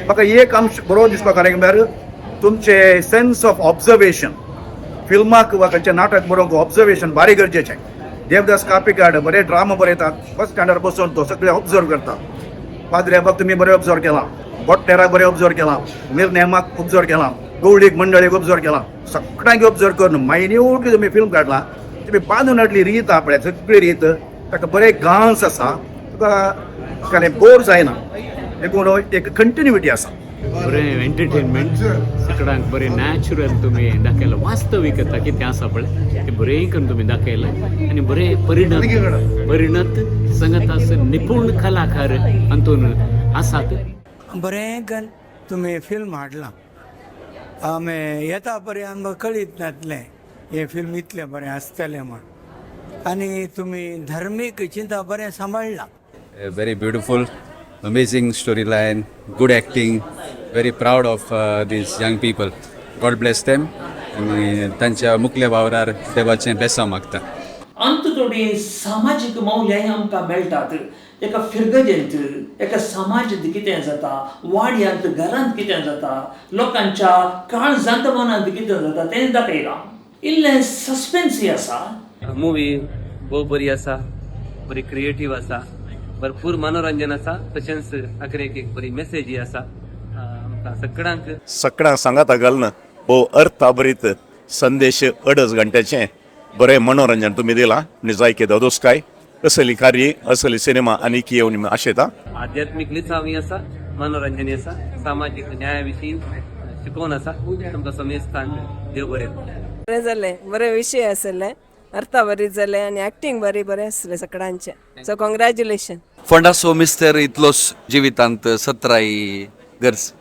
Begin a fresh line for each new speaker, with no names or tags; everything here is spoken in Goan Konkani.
म्हाका एक अंश बरो दिसलो कारण म्हळ्यार तुमचे सेन्स ऑफ ऑब्जर्वेशन. फिल्माक वा खंयचें नाटक बरोवंक ऑब्जर्वेशन भारी गरजेचें. देवदास कापिकाड बरे ड्रामा बरयतात. बस स्टँडार बसून तो सगळें ऑब्जर्व करता. पाद्र्याबाक तुमी बरें ऑब्जर्व केलां, बोट्टेराक बरें ऑब्जर्व केलां, मिरनेमाक ऑब्जर्व केलां, गवळीक मंडळीक ऑब्जर्व केलां. सगळ्यांक ऑब्जर्व करून मायन्यूटली तुमी फिल्म काडला. तुमी बांदून हाडली रीत आहा पळय, सगळी रीत ताका बरे गांस आसा. तुका काय बोर जायना देखून एक कंटिन्युटी आसा.
बरें एंटरटेनमेंट, सगळ्यांक बरें नॅचरल तुमी दाखयलां. वास्तविकता कितें आसा पळय, तें बरें करून तुमी दाखयलें आनी बरें परिणत परिणत संगत निपूण कलाकार हातून आसात.
बरें करून तुमी फिल्म हाडलां. आमी येता पर्यंत आमकां कळीत नासलें हें फिल्म इतलें बरें आसतलें म्हूण आनी तुमी धर्मीक चिंता बरें सांबाळ्ळां.
A very beautiful, amazing storyline, good acting. Very proud of these young people. God bless them. आनी तांच्या मुखल्या वावरार देवाचें बेसांव मागता.
अंत थोडी सामाजीक मौल्यां आमकां मेळटात. एका फिरगजेंत, एका समाजांत कितें जाता, वाड्यांत, घरांत कितें जाता, लोकांच्या काळजांत, मनांत कितें जाता तें दाखयलां. इल्लें सस्पेन्सय आसा.
मुवी भोव बरी आसा, बरी क्रिएटीव आसा, भरपूर मनोरंजन आसा, तशेंच आखरेक एक बरी मेसेजय आसा आमकां सगळ्यांक.
सगळ्यां सांगाता घालून भोव अर्थाभरीत संदेश, अडच घंट्याचें बरें मनोरंजन तुमी दिलां आनी जायके दोदोसकाय. असली कार्य, असली सिनेमा आनीक येवन आशेता.
आध्यात्मीक लिसांवय आसा, मनोरंजनय आसा, सामाजीक न्याया विशीं शिकोवन आसा. तुमकां समेस्तांक देव बरें करूं.
बरें जालें, बरें विशय आसले, अर्थ बरी जाले आनी एक्टींग बरी बरें आसलें सगळ्यांचें. So congratulation.
फोंडाचो मिस्तर इतलोच जिवितांत सत्राई गरज.